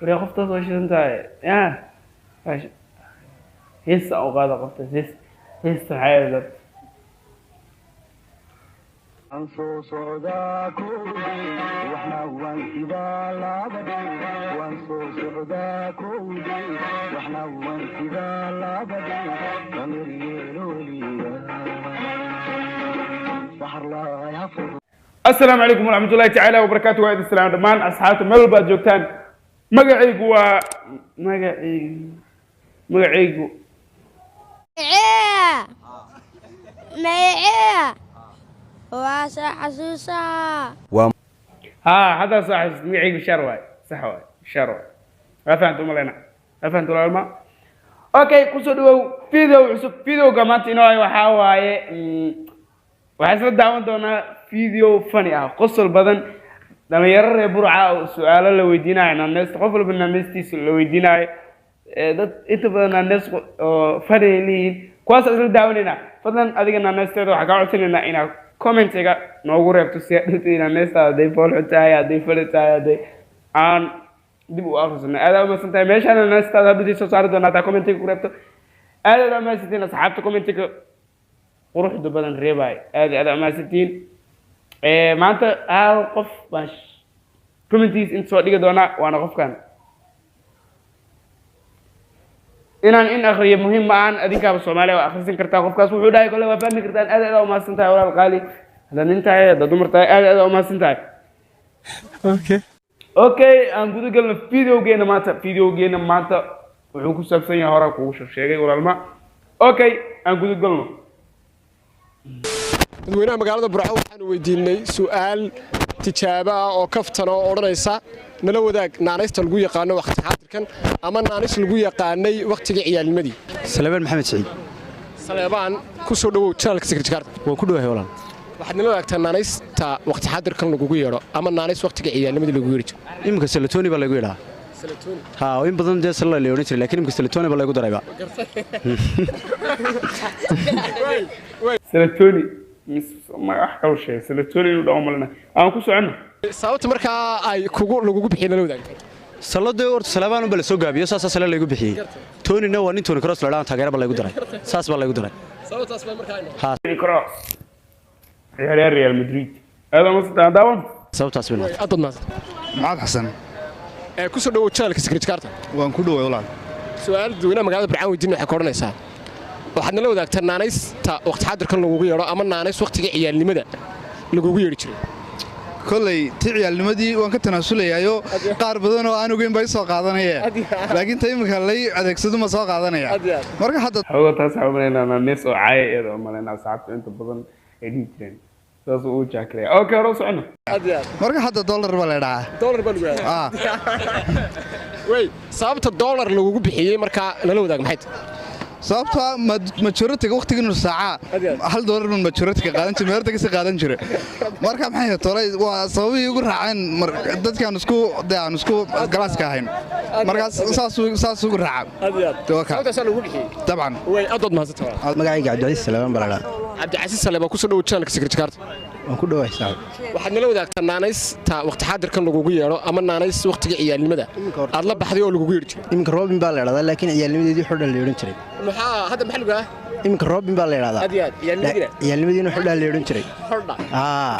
Waryaa, qoftaas waa shidan tahay. Ya heesta u qaada qoftaas, hees heesta maxay ahayd? Waan soo socdaa kowdii, waxna waan sidaa labadii. Waan soo socdaa kowdii, waxna waan sidaa labadii. Samir yeeloliga saxarlaay hafur. Asalaamu calaykum waraxmatullahi tacaala wabarakaatu. Waa idin salaam dhammaan asxaabta meel walba aad joogtaan. Magacaygu waa magacaygu Magacee, magacee waa soo xasuusaa. Haa, haddaa soo xasuust. Magacaygu Bishaar waay. Sax waay, Bishaar waay. Waa fahamta umaleyna, waa fahamta walaalma. Okay, kusoo dhawow video cusub. Videoga maanta inoo hay waxaa waaye, waxaan isla daawan doonaa video funny ah, qosol badan, dhalinyaro reer Burca oo su-aalo la weydiinayo, naaneysta qof walba naaneystiisa la weydiinayo. Dad inta badan naaneys oo funny ay leeyihiin, kuwaas isla daawanaynaa. Fadlan adiga naaneysteeda waxaa kaa codsanaynaa inaad commentiga noogu reebto si aad dhigtay naaneystaada, hadday foolxun tahay, hadday funny tahay, hadday aan dib u akhrisano. Aad aa umahadsan tahay. Meeshaan naaneystaada hadhudii soo saari doonaa hadaa commentiga ku reebto. Aad aad umahadsantiin asxaabta commentiga quruxda badan reebaayo. Aad aad umahadsantiin. Maanta hal qof baan commentigiis inta soo dhigi doonaa, waana qofkan. Inaan in akriyo muhiim ma ahan, adinkaaba Soomaaliya waa akhrisan kartaa. Qofkaas wuxuu dhahay kole waa fahmi kartaan. Aad aad aa umahadsan tahay walaal qaali, haddaad nin tahay, haddaad dumar tahay, aad aad aa umahadsan tahay. Okay, aan guda galno videogeena maanta. Videogeena maanta wuxuu ku saabsan yahay horaa kugu soo sheegay walaalma. Okay, aan guda galno. Dadweynaha magaalada Burco waxaanu weydiinay su'aal tijaabo ah oo kaftan oo odhanaysa: nala wadaag naanaysta lagu yaqaano wakhti xaadirkan ama naanays lagu yaqaanay wakhtigii ciyaalnimadii. Salebaan Maxamed Siciid. Saleebaan, ku soo dhowow channelka Secret Jakarta. Waan ku dhowahay walaal. Waxaad nala wadaagtaa naanaysta wakhti xaadirkan lagugu yeedho ama naanays wakhtiga ciyaalnimadii lagugu yeedhi jiro. Iminka Salatoni baa laygu yidhaa. Ha, oo in badan dee sala la odhan jiray, laakiin iminka Salatoni baa laygu darayba. Salatoni mis wax kaloo sheegay, Salatoni inuu dhawo malina. Aan ku soconno. Sababta markaa ay kugu lagugu bixiyay nala wadaag. Salladee horta Salebaan unba la soo gaabiyo, saasaa sale laygu bixiyey. Tonina waa nin Toni Kroos la dhaan taageera baa laygu daray, saas baa laygu daray. Sababtaas baa markaa Toni Kroos, ciyaaryahan Real Madrid. Aad ama daawan. Sababtaas bay noqotay. Aad baad mahadsan. Maxamed Xasan. Ee ku soo dhowow channelka Secret Jakarta. Waan ku dhoway walaal. Su'aal dadweynaha magaalada Burcaan weydiin waxay ka odhanaysaa: waxaad nala wadaagtaa naanaysta wakhti xaadirkan lagugu yeedho ama naanays wakhtiga ciyaalnimada lagugu yeedhi jiray. Kolley ti ciyaalnimadii waan ka tanaasulayaayo, qaar badan oo aan ogeyn baa i soo qaadanaya, laakiin ta iminka lay adeegsado ma soo qaadanaya marka hadda. Xogo taas waxaa umalaynaa nanees oo caaya iyada oo malaynaa asxaabta inta badan ay dhihi jireen, saas uu jaaklaya. Okay, hore u socono. Marka hadda Dollar baa la dhahaa. Dollar baa lagu yidhahdaa. Ah. Wey, sababta Dollar lagugu bixiyey markaa nala wadaag maxay tahay? Sababtoo ah majority-ga waqtigii nus saaca $1 baan majority-ga qaadan jiray, meerta kasii qaadan jiray. Marka maxay ahayd tolay, waa sababihii ugu raaceen dadkaan isku dee aan isku galaaska ahayn, markaas saas ugu raaca. Waa kaa. Sababtaasaa lagugu bixiyey. Dabcan. Wey, aad baad mahadsantahay. Magacayga Cabdicasiis Salebaan baa la dhahaa. Cabdicasiis Saleebaan, ku soo dhowow channelka Secret Jakarta. Waan ku dhowahay saaxib. Waxaad nala wadaagtaa naanaysta wakhti xaadirkan lagugu yeedho ama naanays wakhtiga ciyaalnimada aad la baxday oo lagugu yeedhi jiray. Iminka Robin baa la idhahdaa, laakiin ciyaalnimadeedii xodhan la odhan jiray. Maxaa hadda maxaa lagu yahaa? Iminka Robin baa la idhahdaa. Aad iyo aad, ciyaalnimadiina? Ciyaalnimadiina xodhaa la odhan jiray. Xordha. Aa.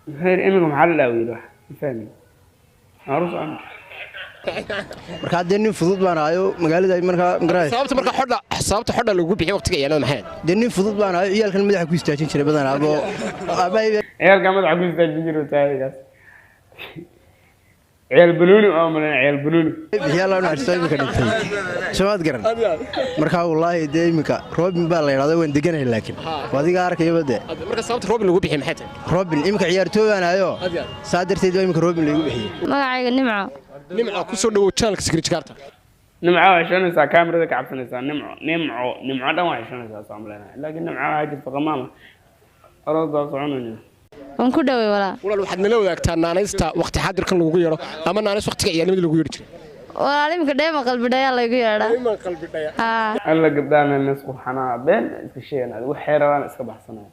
Maxay iminka maxaa la dhaha wiil wax ma fahmi. Aan hore u soconno. Markaa dee nin fudud baan ahayo magaalada markaa magaraa. Sababta marka xodha, sababta xodha lagugu bixiyey wakhtiga ciyaalnimada maxay ahayd? Dee nin fudud baan ahayo, ciyaalkan madaxa ku istaajin jiray badanaa abo aabbahay. Ciyaalka madaxa ku istaajin jiro taarigaas, ciyaal banooni oo malayn, ciyaal banooni. Bixiyaa loo naxariisto, iminka dhintay, soomaad garan. Markaa wallaahi dee iminka Robin baa la idhahdaa, waan deganahay, laakiin waa adiga arkayaba dee. Marka sababta Robin lagu bixiyey maxay tahay? Robin iminka ciyaartooy baan ahayo, saa darteed baa iminka Robin laygu bixiyey. Magacayga Nimco. Nimco, ku soo dhowow channelka Secret Jakarta. Nimco waa xishoonaysaa, kaamirada ka cabsanaysaa. Nimco, Nimco, Nimco dhan waa xishoonaysaa, soo malaynaya, laakiin Nimco waxaa jirta qamaama aroos baa soconayna. Waan ku dhoway walaa. Walaal, waxaad nala wadaagtaa naanaysta wakhti xaadirkan lagugu yeedho ama naanays wakhtiga ciyaalnimadii lagu yeedhi jiray. Walaal, iminka Dheema Qalbidhayaa laygu yeedhaa. Haa. Alla, gabdhahan nis qurxanaa, been iska sheegan, waxay rabaan iska baxsanaya.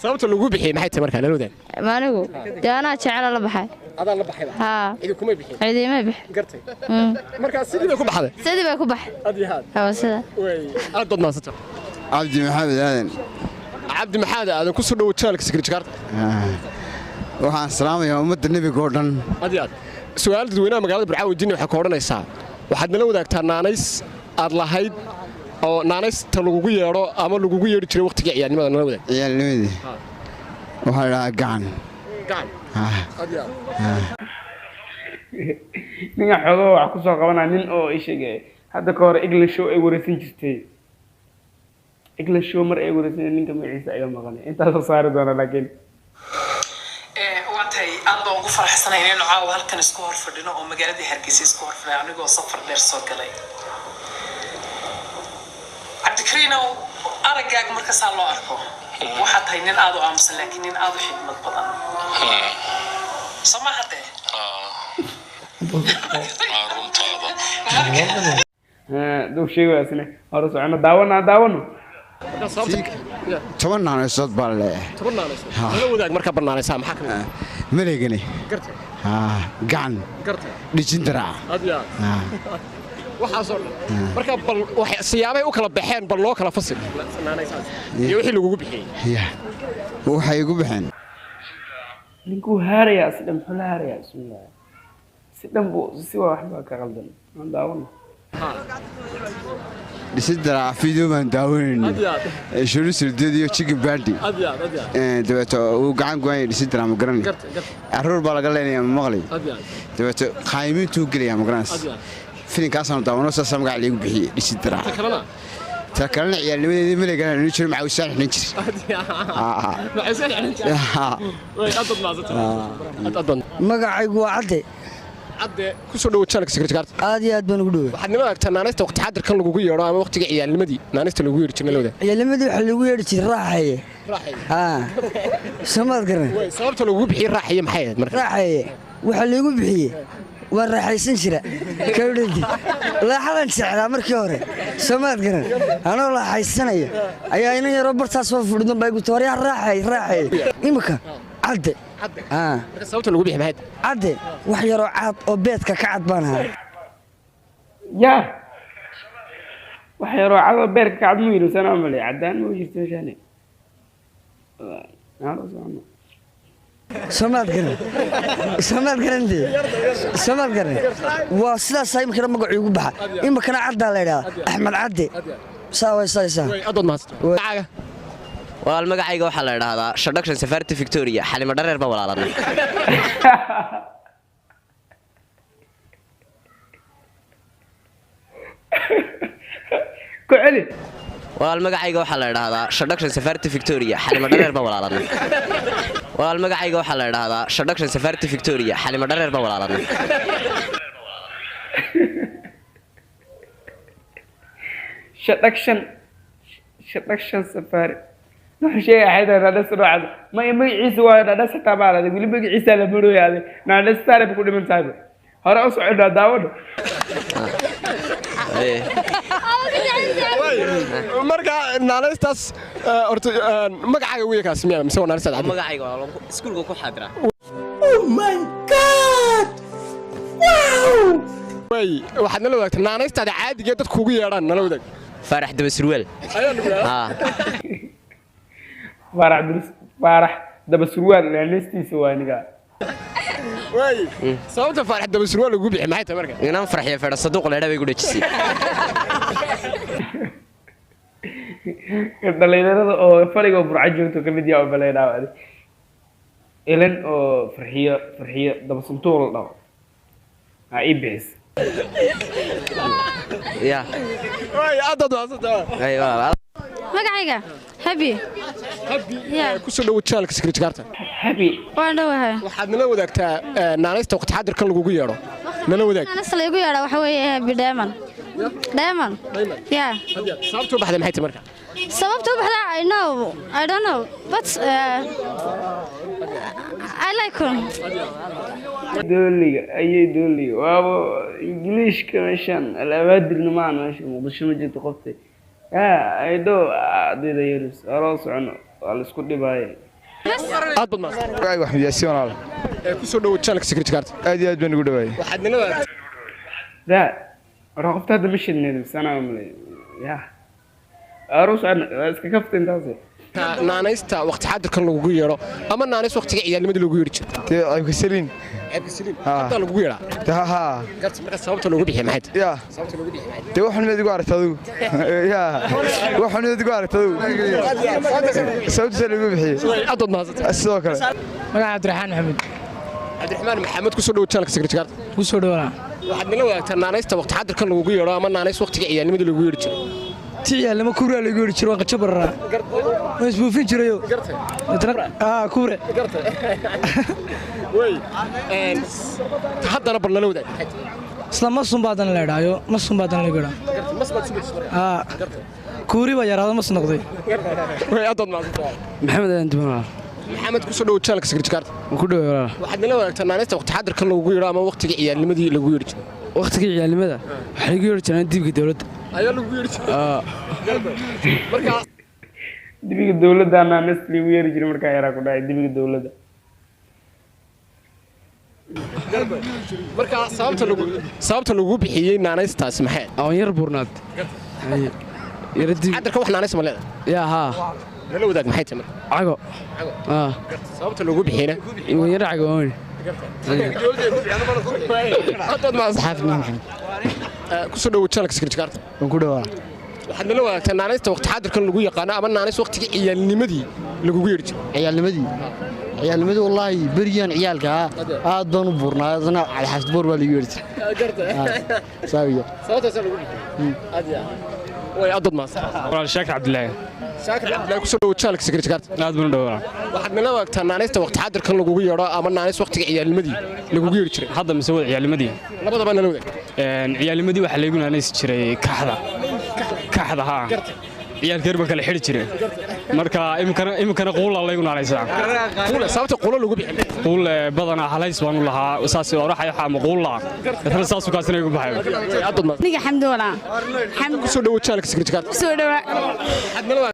Sababta lagu bixiyey maxay tahay markaa, nala wadaag? Maanigu dee anaa jecela la baxay. Adaa la baxayba? Haa. Cidi kumay bixin? Cidiima bix. Gartay. Markaa sidii bay ku baxday? Sidii bay ku baxay. Aad iyo aad. Hawa sida. Way, aad baad mahadsantahay. Cabdi Maxamed Aadan. Cabdi Maxamed Aadan, ku soo dhowo channelka Sikri Jakarta. Waxaan salaamayaa ummadda nebiga oo dhan. Aad iyo aad. Su'aal dadweynaha magaalada Burco weydiinaya waxay ku odhanaysaa: waxaad nala wadaagtaa naanays aad lahayd oo naanaysta lagugu yeedho ama lagugu yeedhi jiray waqtigii ciyaalnimada, nala wadaag. Ciyaalnimadii waxaa la dhahaa gacan. Gacan. Aad iyo aad. Ninka xoogoo wax kusoo qabanaa, nin oo ii sheegay hadda ka hor English Show ay wareysan jirtay, English Show mar ay wareysan, ninka magaciisa ayaa maqanay, intaasoo saari doona laakiin. Waa tahay, aad baan ugu faraxsanahay inaynu caawa halkan isku hor fadhino oo magaaladii Hargeysa isku hor fadhino, anigoo safar dheer soo galay. Cabdikariinow, araggaaga markasaa loo arko waxaa tahay nin aad u aamusan, laakiin nin aad u xikmad badan, soo ma haddee? Runtaada. Duu sheegaya isna hore socono, daawano, aan daawano. 10 naanaysood baa leeyahay. 10 naanaysood nala wadaag markaa, barnaanaysaa maxaa ka mid ah? Maligani. Gartay. Gacan. Gartay. Dhijin daraaca. Aad iyo aad. Waxaasoo dhan marka bal siyaabay u kala baxeen bal loo kala fasil naanaysaas iyo wixii lagugu bixiyey. Ya, waxay igu baxeen. Ninkuu haarayaa si dhan, muxuu la haarayaa? Bismillah, si dhan buu si waa, waxbaa ka qaldan, aan daawano. Dhisin daraaca video baan daawanayna, shuru sirdeed iyo chicken bandi. Aad iyo aad, aad iyo aad. Dabeeto uu gacan go'anya dhisin daraac, ma garanay? Gartay, gartay. Carruur baa laga leenayaa, ma maqlay? Aad iyo aad. Dabeeto qaayimiintuu gelayaa, ma garanaysa? Aad iyo aad. Filinkaasaan daawano, saasaa magaca liigu bixiyey, dhisin daraac. Ta kalena? Ta kalena ciyaalnimadeedii maleegana nin jiro macawisaan xidhan jir. Aad iyo aad. Maxay soo xidhan jirtay? Way, aad baad mahadsantahay. Aad aad baad. Magacaygu waa Cadde. Cadde, ku soo dhowo channelka Sikri Jakarta. Aad iyo aad baan ugu dhowey. Waxaad nala wadaagtaa naanaysta waqti xaadirkan lagugu yeedho ama waqtiga ciyaalnimadii naanaysta lagugu yeedhi jiray, nala wadaag. Ciyaalnimadii waxaa lagu yeedhi jiray Raaxaye. Raaxaye. Haa, soomaad garan? Way, sababta lagugu bixiyey Raaxaye maxay ahayd marka? Raaxaye waxaa laigu bixiyey waan raaxaysan jira kawdhadi, laaxadan jeclaa markii hore, soomaad garan? Anoo laaxaysanaya ayaa inan yaroo bartaas soo fudhidan baa igu waryaa raaxay raaxay. Imika Cadde. Haa. Marka sababta lagu bixiyey maxay ahayd? Cadde wax yaroo cad oo beedka ka cad baan ahaa. Ya, wax yaroo cadoo beerka kacad mu yidhi sana malay, caddaan ma jirto meeshaani. Hore socono. Soomaad garan, soomaad garantee, soomaad garan? Waa sidaasaa imikana magacu igu baxa, imikana Caddaa la idhahdaa, Axmed Cadde, saa way saysaa. Way, aad baad mahadsantahay. Magacaaga? Walaal, magacayga waxaa la idhaahdaa Shadhakshan Safarti Victoria Xalimo Dhareer baa walaalanay. Ku celi. Walaal, magacayga waxaa la idhaahdaa Shadhakshan Safarti Victoria Xalimo Dhareer baa walaalanay. Walaal, magacayga waxaa la idhaahdaa Shadhakshan Safarti Victoria Xalimo Dhareer baa walaalanay. Shadhakshan, shadhakshan safari wuxuu sheegay xayda naadhas noocaas ma magaciisa waayo, naadhas xitaa baa lahday, weli magaciisa la marooyaaday, naadhas saare ku dhiman tahay. Hore u soconaa, daawano. Marka naanaystaas horta magacaaga weeye kaas miya mise waa naanaystaad cadde? Magacayga walaal iskuulka ku xaadiraa. Way, waxaad nala wadaagtaa naanaystaada caadiga ee dadku kugu yeedhaan, nala wadaag. Faarax Daba Surwaal. Haa. Faarax Daba, Faarax Daba Surwaal naanaystiisa waa aniga. Way, sababta Faarax Daba Surwaal lagu bixi maxay tahay marka? Inaan farxiyo feedha saduuq leedha bay ku dhejisay. Dhalinyarada oo fariga oo Burco joogto kamid yaha oo baleynaa ilan oo Farxiyo, Farxiyo Daba Santuuq la dhaho ha ii bixis. Ya. Way, aad baad mahadsantahay. Ay walaal. Magacayga Habi. Happy, ku soo dhowo channelka Sikri Jakarta. Happy. Waan dhowahay. Waxaad nala wadaagtaa naanaysta waqti xaadirkan lagugu yeedho, nala wadaag. Anas la igu yeedha waxa weeye Happy Diamond, Diamond, yeah. Sababta u baxday maxay tahay marka? Sababta u baxda I know, I don't know, but I like him. Dooliga ayay dooliga waaba Ingiliishka meeshan alabaadirna maan, meesha Muqdisho ma jirto qoftay ya aydho ardayda yarus, hore u socono. Waa la isku dhibaaye. Aad baad mahadsan. Magacaygu Axmed Yaasiin, walaal. Ku soo dhawow channelka Security Guard. Aad iyo aad baan ugu dhawaayay. Waxaad nala wadaagtaa Da war qofta hadda ma shidneed misana malay ya aroos aan waa iska kafta intaasi. Naanaysta waqti xaadirkan lagugu yeedho ama naanays waqtiga ciyaalnimadii lagu yeedhi jiray. Dee Ceebka Saliin. Ceebka Saliin hadda lagugu yeedhaa? Dee ha. Garta, marka sababta loogu bixiyay maxay tahay? Ya. Sababta loogu bixiyay maxay tahay? Dee waxun miyaad igu aragtay adigu? Ya. Waxun miyaad igu aragtay adigu? Sababta lagu bixiyay. Aad baad mahadsantahay. Sidoo kale. Magaca Cabdiraxmaan Maxamed. Cabdiraxmaan Maxamed, ku soo dhawow channelka Security Guard. Ku soo dhawaa. Waxaad nala wadaagtaa naanaysta waqti xaadirkan lagugu yeedho ama naanays waqtiga ciyaalnimadii lagu yeedhi jiray. Ti ciyaalnimo kuuraa lagu yeedhi jiray, waan qajo bararaa, waan isbuufin jirayo. Aa, kuure. Wey, haddana bal nala wadaag. Isla masun baa haddana la idhaayo, masun baa haddana lagu idhaa. Aa, kuuri baa yaraado, mas noqday. Wey, aad baad mahadsantahay. Maxamed Aadan Duban, walaal. Maxamed, ku soo dhawow channelka Security Guard. Waan ku dhaway, walaal. Waxaad nala wadaagtaa naanaysta waqti xaadirkan lagugu yeedho ama waqtiga ciyaalnimadii lagu yeedhi jiray. Waqtigii ciyaalnimada waxay igu yeedhi jireen dibka dowladda. Ayaa lagu yeedhi jiray marka? Dibiga dowladda naanaysta liigu yeeri jiray markaa yaraa ku dhahay dibiga dowladda. Marka sababta lagu bixiyey naanaystaasi maxay? Aan yar buurnaad. Xaadirka wax naanays ma leedahay? Yaa, haa. Nala wadaag, maxay tahay marka? Cago. Cago. Sababta lagu bixiyeyna? Waan yar cago weyn. Aad baad mahadsan. Xaafid Maxamed. Ku soo dhawow channelka Security Guard. Waan ku dhawaa. Waxaad nala wadaagtaa naanaysta waqti xaadirkan lagu yaqaano ama naanays waqtiga ciyaalnimadii lagugu yeedhi jiray. Ciyaalnimadii wallaahi beriyan ciyaalka aad baan u buurnaa, adana Cali Xaafid Buur baa lagu yeedhi jiray. Saawiya. Sababtaasaa lagu bixiyey. Aad iyo aad. Way, aad baad mahadsan. Walaal, Shaakir Cabdilaahi. Shaakir Cabdilaahi, ku soo dhawow channelka Security Guard. Aad baan u dhawaa. Waxaad nala wadaagtaa naanaysta waqti xaadirkan lagugu yeedho ama naanays waqtiga ciyaalnimadii lagugu yeedhi jiray. Hadda mise wada ciyaalnimadii? Labadaba nala wadaag. Ciyaalnimadii waxaa laygu naanaysi jiray kaxda. Kaxda, haa. Ciyaalka yar baan kala xidhi jiray. Marka iminkana quula laygu naanaysaa. Quula, sababta quula lagu bixin? Quule badanaa halays baan u lahaa, saas waa waxa ama quula. Dadna saas u kaasina igu baxay. Niga Xamdi, walaa. Ku soo dhawow channelka Security Guard. Ku soo dhawaa.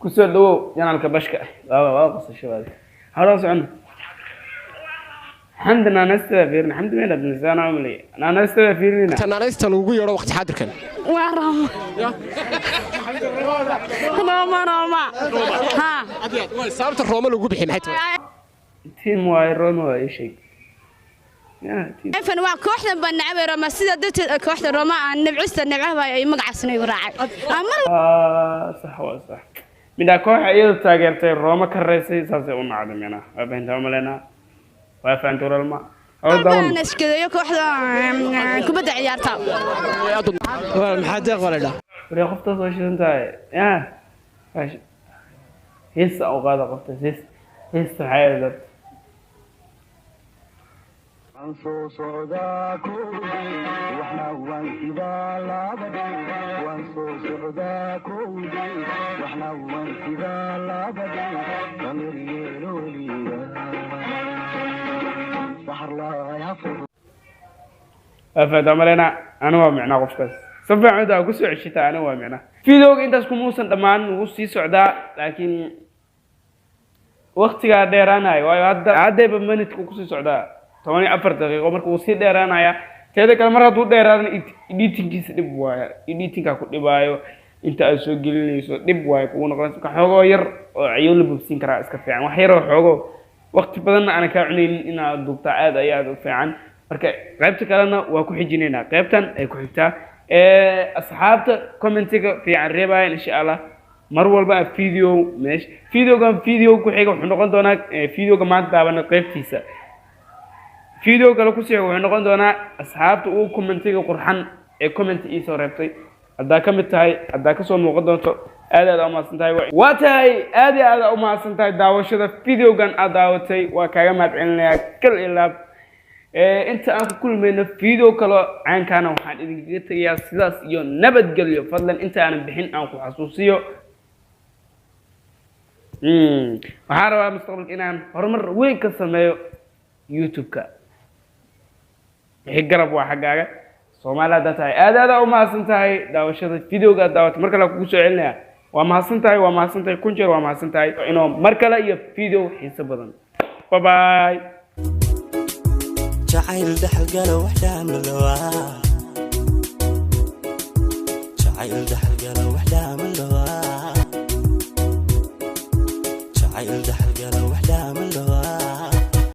Ku soo dhawow channelka bashka. Waa qosasho waadi hore socon. Xamdi naanaysta fiirin, Xamdi meel admisana malay naanaysta fiirinina. Naanaysta lagugu yeedho waqti xaadirkan? Waa Roma, Roma, Roma, ha. Sababta Roma lagu bixiyay maxay tahay? Team waaye, Roma waa ii sheeg. Efan waa kooxdan baan nacabay Roma, sidaa darteed kooxda Roma aan nabcista nabcaha ay magacaasna igu raacay. Sax, waa sax. Midhaa kooxa iyada taageertay Roma ka reysay, saasay u nacday micnaha. Waa fahantaa umaleynaa, waa fahantay walaalma. Baan ashkadeeyo kooxda kubadda ciyaarta. Maxaa deeq baa la idhaa? Waree, qoftaas waa shidan tahay ya. Heesta u qaada qoftaas, hees, heesta maxay ahayd horta? Waan soo socdaa kowdii, waxna waan sidaa labadii. Waan soo socdaa kowdii, waxna waan sidaa labadii. Damir yeelooliga saxarlaay hafur. Waa fahantaa umaleynaa. Ana waa micnaa qofkaas si fiican daa ku soo ceshitaa. Ana waa micnaa videoga intaas kumuusan dhammaan, wuu sii socdaa, laakiin waqtigaa dheeraanaya, waayo hadda haddayba minutku kusii socdaa 14 daqiiqo. Marka wuu sii dheeraanaya. Teeda kale, mar hadduu dheeraadana editingkiisa dhib waaya, editingkaa ku dhibaayo, inta aad soo gelinayso dhib waayo kugu noqonaysa. Marka xoogoo yar oo ciyo la bogsiin karaa iska fiican, wax yar oo xoogo waqti badanna aanan kaa cunaynin inaad duubtaa aad ayaa aad u fiican. Marka qaybta kalena waa ku xijinaynaa, qaybtan ay ku xigtaa. Asxaabta commentiga fiican reebayan, insha Allah mar walba aan video meesha videogan video ku xiga wuxuu noqon doonaa videoga maanta daabana qaybtiisa. Video kale ku sii wuxuu noqon doonaa asxaabta uu commentiga qurxan ee comment ii soo reebtay. Haddaa ka mid tahay, haddaa kasoo muuqan doonto, aad aad u mahadsan tahay. Waa tahay, aad iyo aad u mahadsan tahay daawashada videogan aad daawatay. Waa kaaga mahad celinayaa kal iyo laab. Inta aan ku kulmayno video kale caynkaana, waxaan idinkaga tegayaa sidaas iyo nabadgelyo. Fadlan inta aanan bixin aan ku xasuusiyo, waxaan rabaa mustaqbalka inaan horumar weyn ka sameeyo YouTube-ka. Wixii garab waa xaggaaga. Soomaali haddaa tahay, aad aad u mahadsan tahay daawashada videoga aad daawatay. Mar kale aan kugu soo celinaya. Waa mahadsan tahay, waa mahadsan tahay kun jeer, waa mahadsan tahay. Inoo mar kale iyo video xiiso badan. Bye bye. Jacayl dhaxalgalo wax dhaamalowaa, jacayl dhaxalgalo wax dhaamalowaa, jacayl dhaxalgalo wax dhaamalowaa.